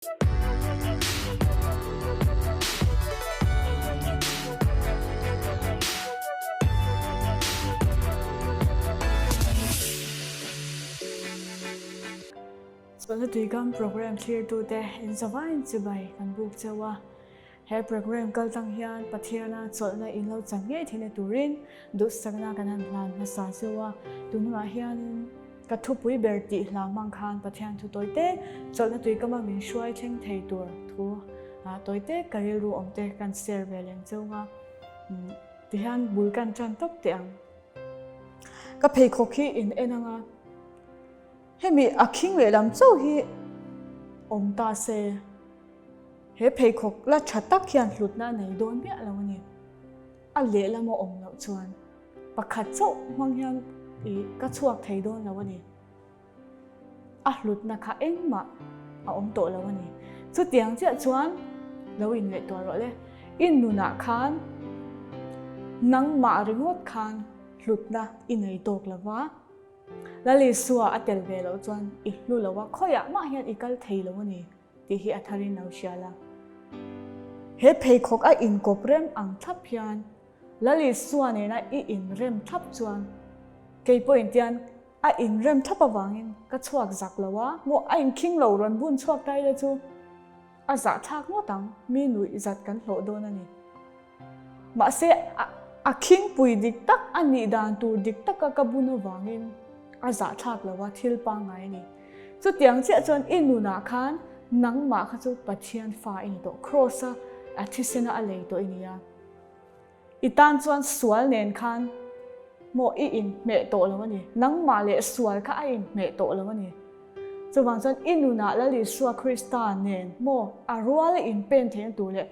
Chawlhna Tuikam Programme thlirtute inzavain chibai kan buk cheu a. He programme kal tang hian Pathiana chawlhna in lo chan ngei theihna turin duhsakna kan han hlan hmasa cheu a. Tunhunah hianin ka thupui ber tih hla hmang khan Pathian thu tawi te chawlhna tuikama min hruai thleng thei tur thu tawi te ka rilru awm te kan share ve leng cheu nga. Tihian bul kan tan tawp teh ang. Ka pheikhawk hi in en anga hemi a khing lehlam chauh hi awm ta se. He pheikhawk la tha tak hian hlutna a nei dawn miah lo a ni. A lehlama awm loh chuan pakhat chauh hmang hian i ka chhuak thei dawn lo a ni. A hlutna kha engmah a awm tawh lo a ni. Chutiang chiah chuan lo inngaihtuah rawh le. I nunah khan nangmah ringawt khan hlutna i nei tawk lo va. Lal Isua a tel ve loh chuan i hlu lo a, khawiah mah hian i kal thei lo a ni. Tih hi a tharin lo hria la. He pheikhawk a inkawp rem ang thlap hian Lal Isua nena i inrem thlap chuan kei pawhin tian a inrem thlap avangin ka chhuak zak lo a, maw a inkhing lo rawn bun chhuak ta ila chu a zahthlak ngawt ang, mi nuih zat kan hlawh dawn a ni. Mahse, a khingpui dik tak a nih dan tur dik taka ka bun avangin a zahthlak lo a, thil pangngai a ni. Chutiang chiah chuan i nunah khan nangmah kha chu Pathian fa i ni tawh, Kraws-a a thisena a lei tawh i ni a. I tan chuan sual nen khan maw i inhmeh tawh lo a ni, nangmah leh sual kha a inhmeh tawh lo a ni. Chuvang chuan i nunah Lal Isua Krista nen maw a ruala inpen theihna tur leh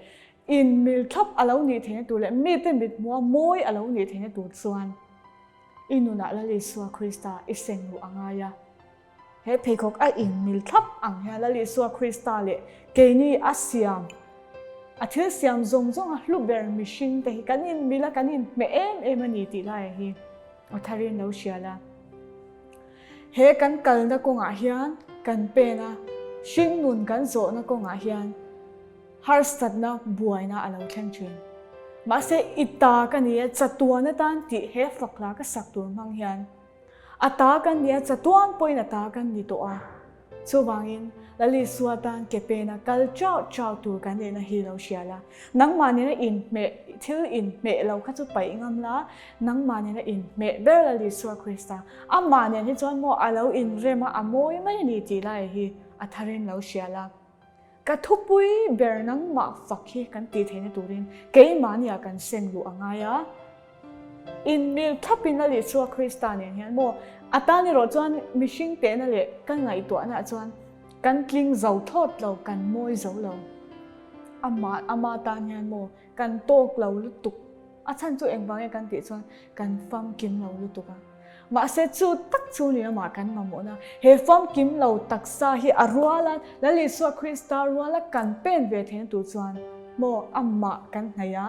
Inmil thlap a lo nih theihna tur leh mite mithmuha mawi a lo nih theihna tur chuan i nunah Lal Isua Krista i seng luh a ngai a. He pheikhawk a inmil thlap ang hian Lal Isua Krista leh keini a siam, a thil siam zawng zawng a hlu ber mihring te hi kan inmil a, kan inhmeh em em a ni tih laiah hi a tharin lo hria la. He kan kalna kawngah hian kan pen a, hringnun kan zawhna kawngah hian Harsatna buaina a lo thleng thin. Mahse, i ta ka ni e, chatuan atan tih he fakhla ka sak tur hmang hian a ta kan ni a, chatuan pawhin a ta kan ni tawh a. Chuvangin, Lal Isua tan ke pena kal chau chau tur kan nihna hi lo hria la. Nangmah nena inhmeh, thil inhmeh lo kha chu paih ngam la, nangmah nena inhmeh ber Lal Isua Krista. Amah nen hi chuan maw a lo inrem a, a mawi mai a ni tih lai hi a tharin lo hria la. Ka thupui ber nangmah fak hi kan tih theihna turin keimahniah kan seng luh a ngai a. Inmil thlapin a Isua Krista nen hian maw a tan erawh chuan mihring tehna leh ka ngaihtuahnaah chuan kan tling zo thlawt lo, kan mawi zo lo. Amah ama tan hian maw kan tawk lo lutuk. A chhan chu engvang nge kan tih chuan kan famkim lo lutuk a. Mahse chu tak chu ni lamah kan mamawhna he famkim lo taksa hi a rual a, Lal Isua Krista ruala kan pen ve theihna tur chuan maw amah kan hnaih a,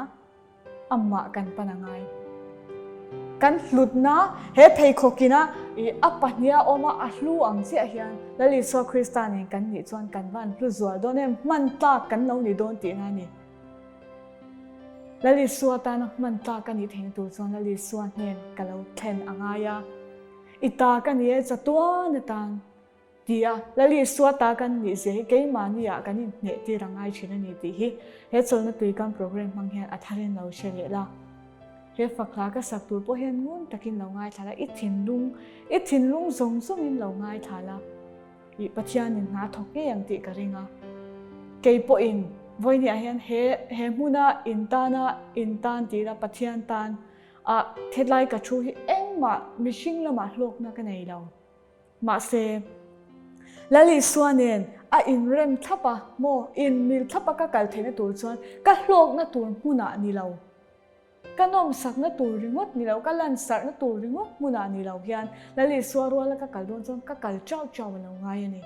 amah kan pan a ngai. Kan hlutna he pheikhawkina i a pahniha awm a, a hlu ang chiah hian Lal Isua Krista nen kan nih chuan kan van hlu zual dawn em, hman tlak kan lo ni dawn tihna a ni. Lal Isua tana hman tlak a nih theihna tur chuan Lal Isua hnen ka lo thlen a ngai a. I ta ka ni e, chatuan atan ti a, Lal Isua ta kan nih zia hi keimahni ah kan inhneh tir a ngai thin a ni tih hi he chawlhna tuikam program hmang hian a tharin lo hre leh la. He fakhla ka sak tur pawh hian ngun takin lo ngaithla la, i thinlung, i thinlung zawng zawngin lo ngaithla la. I Pathianin hna thawk ngei ang tih ka ring a. Kei pawhin vawinia hian he he hmuna intana intan tih ila Pathian tan a hetlai ka thu hi engmah mihring lamah hlawkna ka nei lo. Mahse, Lal Isua nen a inrem thlap a maw inmil thlap a ka kal theihna tur chuan ka hlawkna tur hmunah ni lo. Ka nawmsakna tur ringawt ni lo, ka lansarhna tur ringawt hmunah ni lo hian Lal Isua ruala ka kal dawn chuan ka kal chau chau a lo ngai a ni.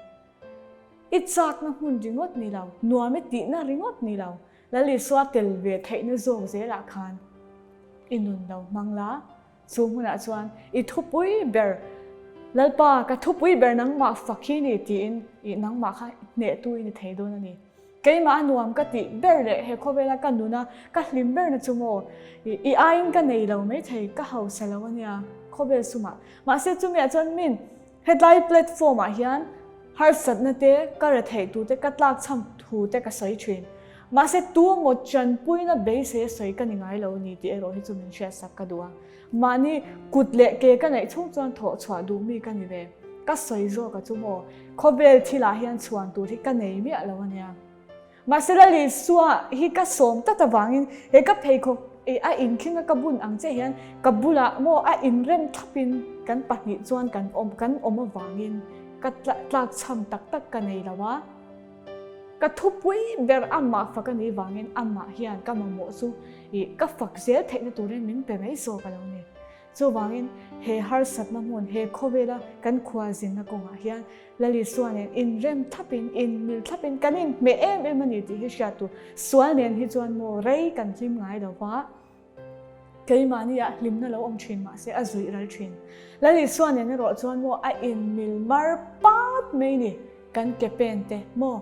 I chakna hmun ringawt ni lo, nuam i tihna ringawt ni lo, Lal Isua tel ve theihna zawk zelah khan i nun lo hmang la, chu hmunah chuan i thupui ber. Lalpa, ka thupui ber nangmah fak hi ni tiin i nangmah kha hnehtu i ni thei dawn a ni. Keimah a nuam ka tih ber leh he khawvela ka nuna ka hlim berna chu maw i aiin ka nei lo maithei, ka hausa lo a nia khawvel sumah. Mahse chumiah chuan min hetlai platform ah hian harsatna te, ka retheih tu te, ka tlakchham thu te ka sawi thin. Mahse tu maw tanpuina beisei a sawi ka ni ngai lo ni tih erawh hi chu min hriatsak ka duh a. Mahni kut leh ke ka neih chhung chuan thawh chhuah duh mi ka ni ve. Ka sawi zawk a chu maw? Khawvel thilah hian chhuan tur hi ka nei miah lo a nia. Mahse Lal Isua hi ka sawm tlat avangin he ka pheikhawk a inkhing a ka bun ang che hian ka bulah maw a inrem thlapin kan pahnih chuan kan awm kan awm avangin ka tlakchham tak tak ka nei lo a. Ka thupui ber amah fak a nih vangin amah hian ka mamawh chu ih ka fak zel theihna turin min pe mai zawk a lo ni. Chuvangin he harsatna hmun, he khawvela kan khua zinna kawngah hian Lal Isua nen inrem thlapin, inmil thlapin kan inhmeh em em a ni tih hi hriat tur. Sual nen hi chuan maw rei kan hlim ngai lo va. Keimahniah hlimna lo awm thin mahse a zuih ral thin. Lal Isua nen erawh chuan maw a inmil mar pat mai ni kan ke pen te maw?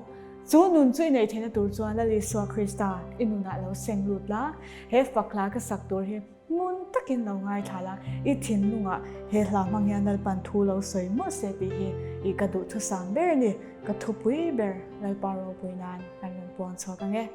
Chu nun chu i neih theihna tur chuan Lal Isua Krista i nunah lo seng lut la, he fak hla ka sak tur hi ngun takin lo ngaithla la, i thinlungah he hla hmang hian Lalpan thu lo sawi mawlh se tih hi i ka duhthusam ber a ni. Ka thupui ber Lalpa ropui nan kan rawn puang chhuak ang e.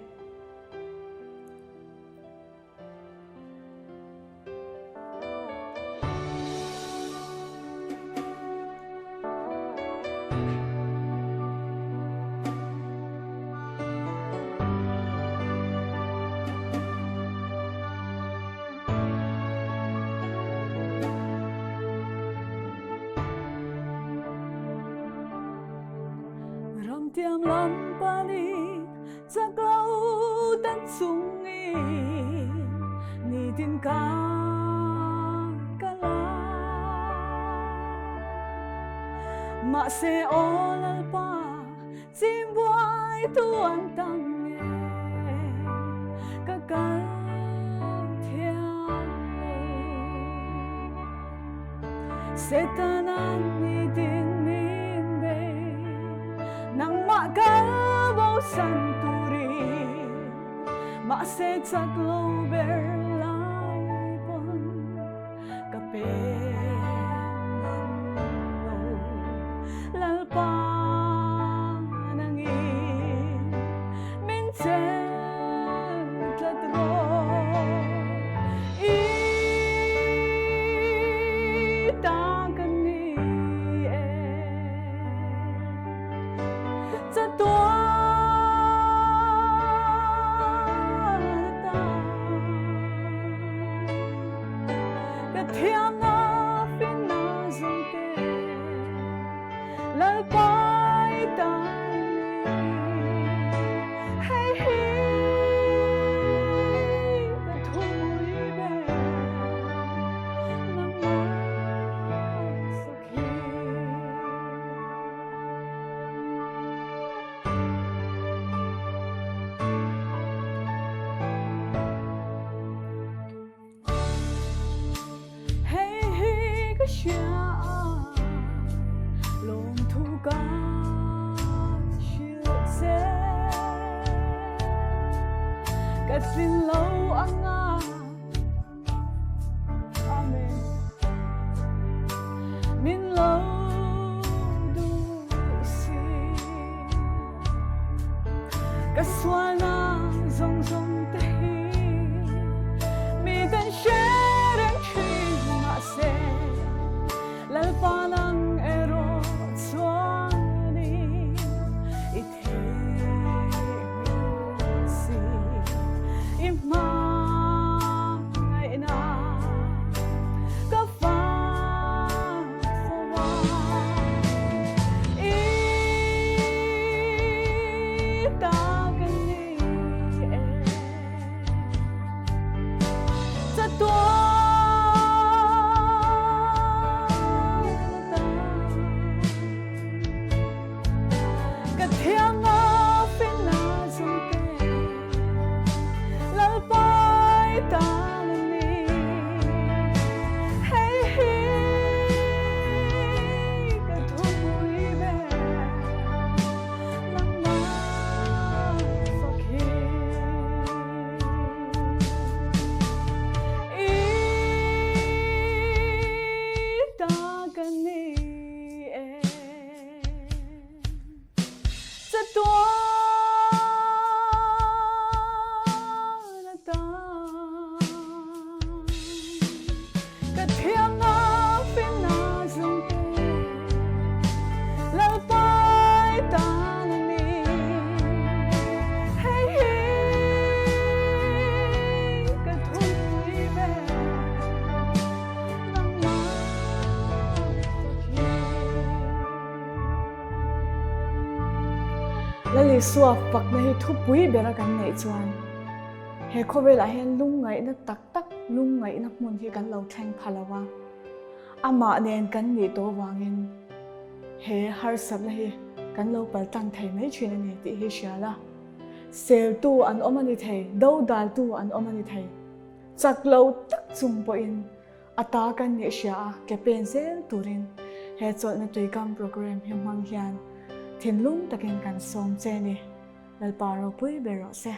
Ramtiam lam panin Chak lo tak chungin nitin ka kal a. Mahse aw Lalpa chim buai tu an tam nge ka kal thiam lo. Setanan nitin min bei, nangmah kal bosan turin, mahse chak lo ber lai pawn ka pe ngam lo. Lalpa nangin min chelh tlat rawh. I ta ka ni e. Chatuan ta ka thiamna finna zawng te Lalpa i ta ni. Hei hi ka thupui ber nangmah sakhi. Hei hi ka hria a, lawmthu ka hrilh che. Ka tlin lo anga, Amen. Min lo duh si. Ka sualna zawng zawng te hi mi dan hre reng thin mahse Lalpa nang erawh chuanin i theihnghilh si i hmangaihna ka fa Ka thiamna finna zawng te Lalpa i tan a ni. Hei hi Isua fakna hi thupui bera kan neih chuan he khawvelah hian lungngaihna tak tak lungngaihna hmun hi kan lo thleng pha lo a. Amah nen kan nih tawh vangin he harsatna hi kan lo paltlang thei mai thin a ni tih hi hria la. Seltu an awm a ni thei, dodaltu an awm a ni thei. Chak lo tak chung pawhin a ta kan nih hria a, ke pen zel turin he chawlhna tuikam programme hi hmang hian thinlung takin kan sawm che ni. Lalpa ropui ber rawh se.